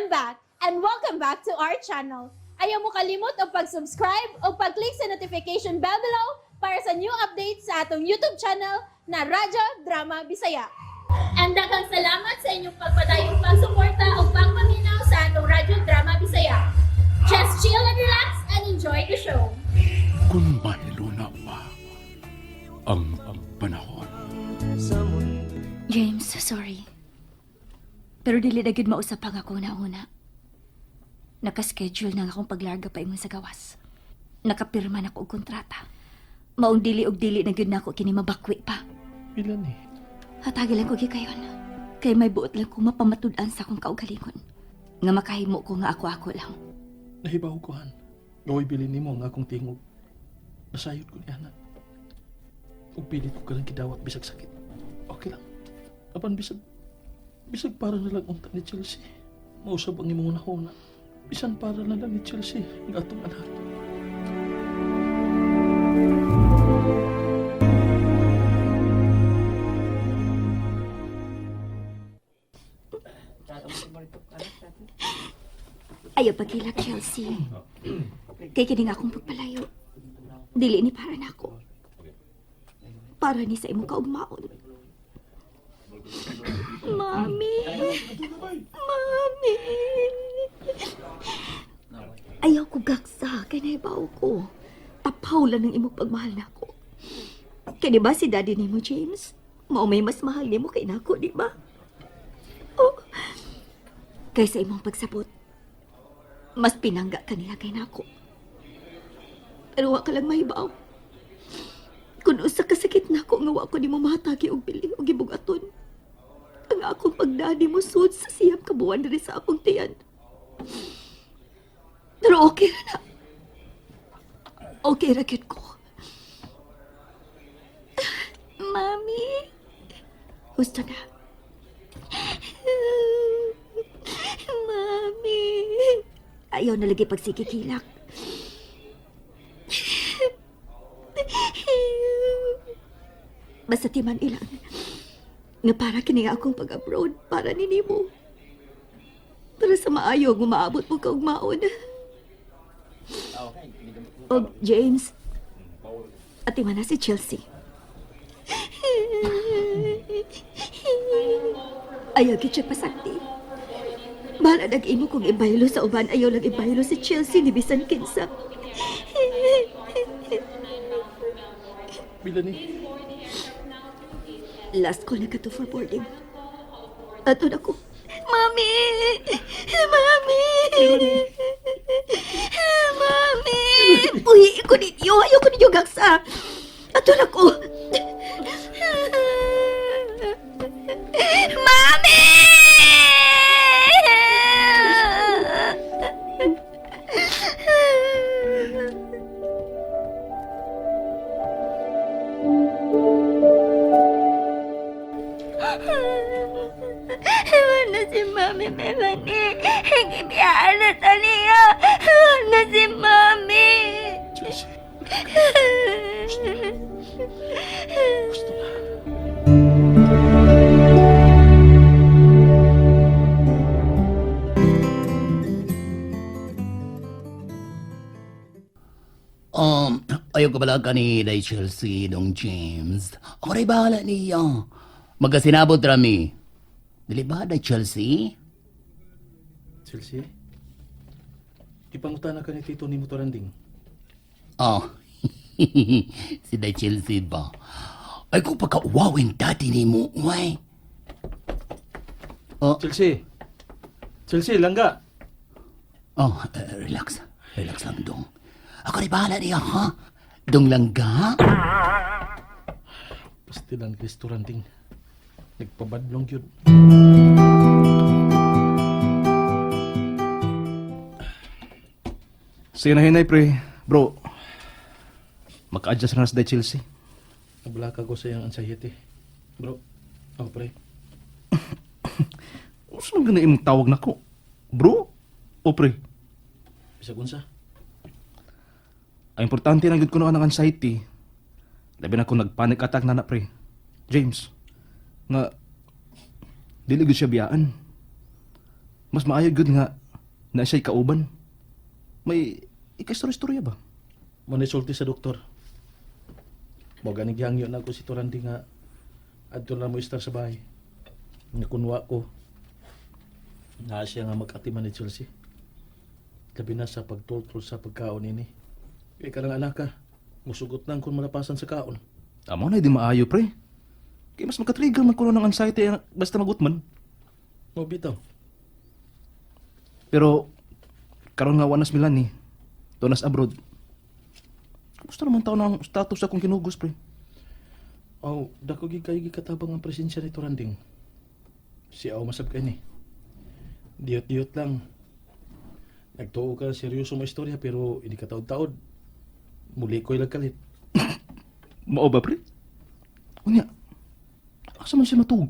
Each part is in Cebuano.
I'm back and welcome back to our channel. Ayaw mo kalimot og pag-subscribe o pag-click sa notification bell below para sa new updates sa atong YouTube channel na Radyo Drama Bisaya. And daghang salamat sa inyong pagpadayong pagsuporta o pagpaminaw sa atong Radyo Drama Bisaya. Just chill and relax and enjoy the show. Kung mahiluna pa ang panahon. James, sorry. Pero dili na gyud mausap ang ako na una. Nakaschedule na nga akong paglarga pa ingon sa gawas. Nakapirma na ko og kontrata. Maong dili og dili na gyud nako kini mabakwi pa. Pila ni? Hatagi lang ko gikayon. Kay may buot lang ko mapamatud-an sa akong kaugalingon. Nga makahimo ko nga ako-ako lang. Nahibaw ko han. Gaway bilin nimo ang akong tingog. Nasayod ko niya na. Ug pilit ko ka lang kidawat bisag sakit. Okay lang. Apan bisag para na lang unta ni Chelsea. Mausab ang imong hunahuna. Bisan para na lang ni Chelsea ang atong anak. Ayaw pagkilak, Chelsea. Kay kini nga akong pagpalayo. Dili ni para nako. Para ni sa imong kaugmaon. Mami! Mami! Ayaw ko gaksa, kay nahibaw ko. Tapaw lang ng imong pagmahal nako. Kay di ba si daddy nimo, James? Mao may mas mahal nimo kay nako, di ba? Oh. Kaysa imong pagsabot, mas pinangga kanila kay nako. Pero wa ka lang mahibaw. Kung usa ka sakit nako nga wa ko nimo mahatagi og bili og gibugaton. Ang akong pagdadi mo sud sa 9 ka buwan diri sa akong tiyan. Pero okay ra na. Okay ra gyud ko. Mami, gusto na. Mami. Ayaw na lagi pagsikikilak. Basta timan ilang. Nga para kini nga akong pag-abroad para ni nimo. Para sa maayo nga maabot mo kaugmaon. Og James, atiman na si Chelsea. Ayaw gid siya pasakti. Bahala nag-imo kong ibaylo sa uban, ayaw lang ibaylo si Chelsea ni bisan kinsa. Pila ni? Last call na ka to for boarding. Ato na ko. Mami! Mami! Mami! Puhi ko ninyo! Ayaw ko ninyo gaksa! Ato na ko. Mami! Ano si Mami Melanie? Gibiyaan na sa niya. Ano si Mami? Chelsea. Gusto na. Ayaw ko pala ka ni Day Chelsea, dong James. Ako rin bahala niya. Magkasinabot rami. Dili ba, Day Chelsea? Chelsea? Ipangutana ka ni Tito ni Motoranding. Oh, si Day Chelsea ba? Ay kung pagka-wawin dati ni mo, uy. Oh, Chelsea! Chelsea, langga! oh, relax. Relax lang, dong. Ako rin bahala niya, ha? Dong langga? Pastilan restauranting. Nagpabadlong yun. Sige na hinay, pre. Bro, maka-adjust na sa Chelsea. Nablaka ko sa iyang anxiety. Bro, ako pre. Usa man gani imong tawag nako? Bro? O pre? Bisag unsa? Ang importante na gyud kuno ang anxiety. Labi na kung nag-panic attack na na, pre. James, nga dili gyud siya biyaan. Mas maayo gud nga na siya'y kauban. May ikaistorya-istorya ba? Manisulti sa doktor. Mo gani gihangyo na ako si Turandi nga adto na mo istar sa bahay. Nga kunwa ko nga siya nga magkatiman ni Chelsea. Labi na sa pagtultol sa pagkaon nini. Kay karang anak ka, musugot nang kung malapasan sa kaon. Amo na di maayo pre. Kay mas makatrigger man kuno ng anxiety ang basta magutman. Mo bitaw. Pero karon nga wanas Milan ni. Donas abroad. Kumusta naman tao ng status akong kinugos pre? Aw, dako gid kayo gikatabang ang presensya ni Turanding. Si Aw masab kay ni. Diyot-diyot lang. Nagtuo ka seryoso mo istorya pero hindi ka taod-taod. Muli ko'y lagkalit. Mao ba pre? Unya. Asa man siya matuog?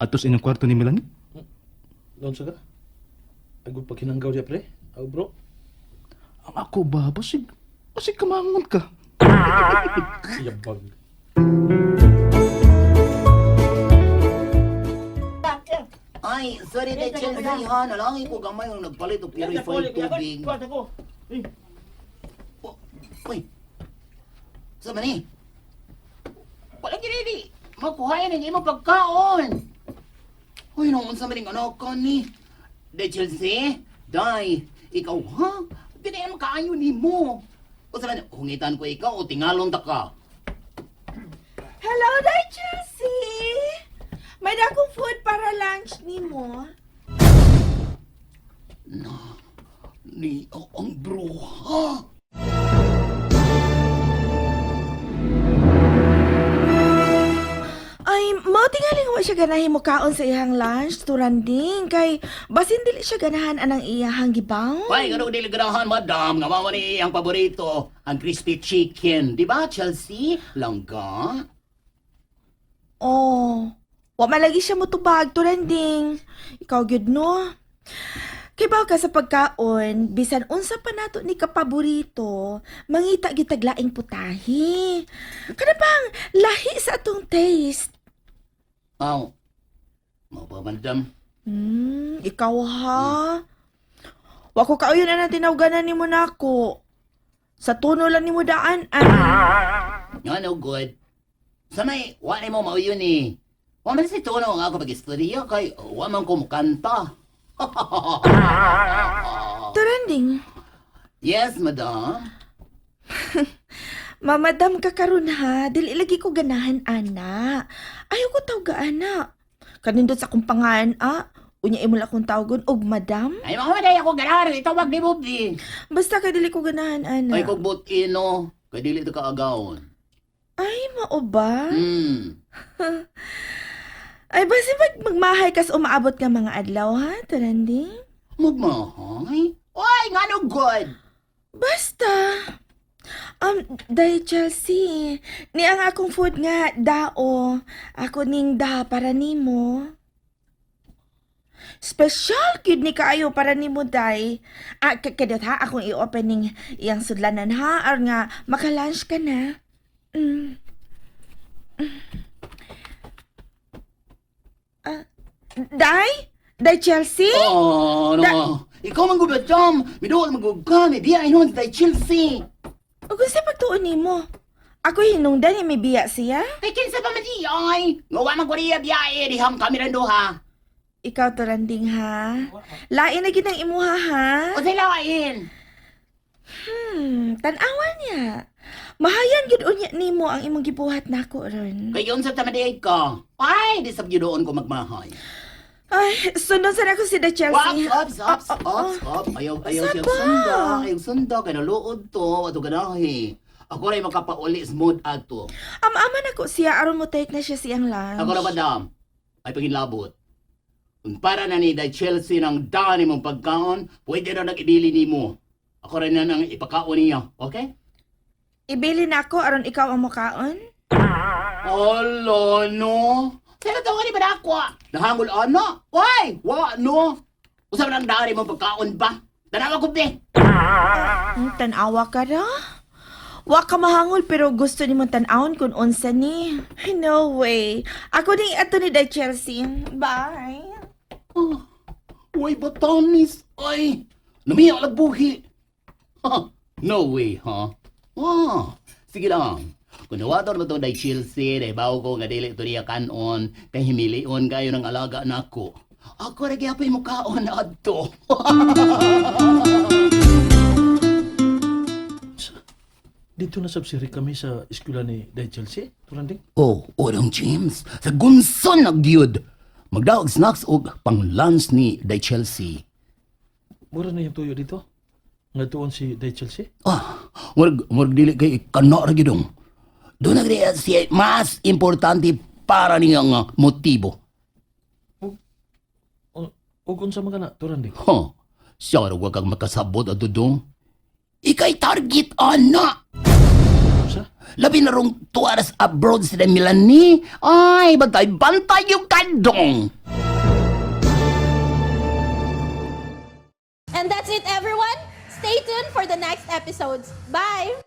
Atos inyong kwarto ni Melanie? Doon sa ka? Agud paghinanggaw niya pre? Aw bro. Ang ako ba? Basig kamangon ka. Yabag. Ay, sorry kay Chelsea ha. Nalangi ko gamay ang nagpalit og purified tubig. Oh, uy. Sa man ni? Wala gid Makuha ni imong pagkaon. Uy, nung unsa man ning anak ka ni? Day Chelsea, day, ikaw ha? Dili man kaayo nimo. Usa man hungitan ko ikaw o tingalon ta ka. Hello, Day Chelsea! May dakong food para lunch nimo. Na, ni ang bruha. Ay, mao tingaling wa siya ganahin mo kaon sa iyang lunch, turanding, kay basin dili siya ganahan anang iyahang gibaw. Ay, ganun dili ganahan, madam. Nga mao ni ang paborito, ang crispy chicken. Di ba, Chelsea? Langga? Oh, wa man lagi siya motubag, turanding. Ikaw gyud no. Kay baw ka sa pagkaon, bisan unsa pa nato ni kapaborito, mangita gyud tag laing putahi. Kana bang lahi sa atong taste? Aw. Mao ba, madam? Ikaw ha? Wa ko kauyon na tinawganan nimo nako. Sa tuno lang nimo daan ah. Nga no good. Sa may, wa ni mo mao yun eh. Wa man si Tono nga ako pag-istorya kay wa man ko mukanta. Turanding, Yes, madam. mamadam ka karon ha, dili lagi ko ganahan ana. Ayaw ko tawga ana. Kanindot sa akong pangan ah. Unya imo lang akong tawgon og madam. Ay, mga maday ako ganahan. Itawag ni Bobby. Basta kay dili ko ganahan ana. Ay, kog butino. Kay dili to kaagawon. Ay, mao ba? Ay, basta magmahay kas umaabot ka mga adlaw ha, Turanding. Magmahay? Oy, nga no good. Basta. Day Chelsea, ni ang akong food nga dao. Ako ning da para nimo. Special gyud ni kaayo para nimo day. Ah, kadot ha, akong i-opening iyang sudlanan ha, ar nga maka-lunch ka na. Ah, day? Day Chelsea? Oh, no. Ikaw man gud madam. Miduol man gud ka. May biya inon sa Chelsea. O gusto pagtuon nimo. Ako hinungdan ni may biya siya. Kay kinsa pa man di ay. Nga wa man ko riya biyahe dihang kami rin duha. Ikaw to Randing ha. Lain na gid ang imuha ha. O sa lain. Tan-awan niya. Mahayan gid unya nimo ang imong gibuhat nako ron. Kay unsa ta man di ka. Ay, di sab gyud ko magmahay. Ay, sundon sa ako si Da Chelsea. Ops, ops, ops, Ah, ah, ops, ops. Ayaw, ayaw Sa siya ba? sunda. Ayaw sunda. Kay naluod to. Ato ganahi. Ako rin makapauli smooth ato. Ama-ama nako siya aron mo take na siya siyang lunch. Ako na madam. Ay panginlabot. Kung para na ni Day Chelsea ng dani mong pagkaon, pwede na nag-ibili nimo. Ako rin na nang ipakaon niya. Okay? Ibili na ako aron ikaw ang mukaon. Olo, no. Sino to ni ba ako? Nahangol ana? Why? Wa no. Usap nang dani mong pagkaon ba? Tanawa ko be. Tan-awa ka ra. Wa ka mahangol pero gusto nimo tan-awon kung unsa ni. No way. Ako ning ato ni Da Chelsea. Bye. Oh. Uy, batamis! Ay! Namiya lang buhi! Ha, no way, ha? Ah, sige lang. Kung nawator mo to day Chelsea, day bawo ko nga dili to niya kanon, kay himilion kayo ng alaga nako. Ako ra gyapon mo kaon adto. Dito na sabsiri kami sa eskwela ni Day Chelsea, Turanding. Oh, Odong James, sa gunson nagyud. Magdaog snacks og pang-lunch ni Day Chelsea. Mura na yung tuyo dito. Nga tuon si Day Chelsea. Ah, murag murag dili kay kana ra gyud dong. Doon na gyud siya mas importante para niya nga motibo. O, og unsa man kana, Turanding? Huh. Siya ra wa kang makasabot adto dong. Ikay target ana. Unsa? Labi na rong tuwaras abroad sila Milani. Ay, bantay bantay yung kandong. And that's it, everyone. Stay tuned for the next episodes. Bye!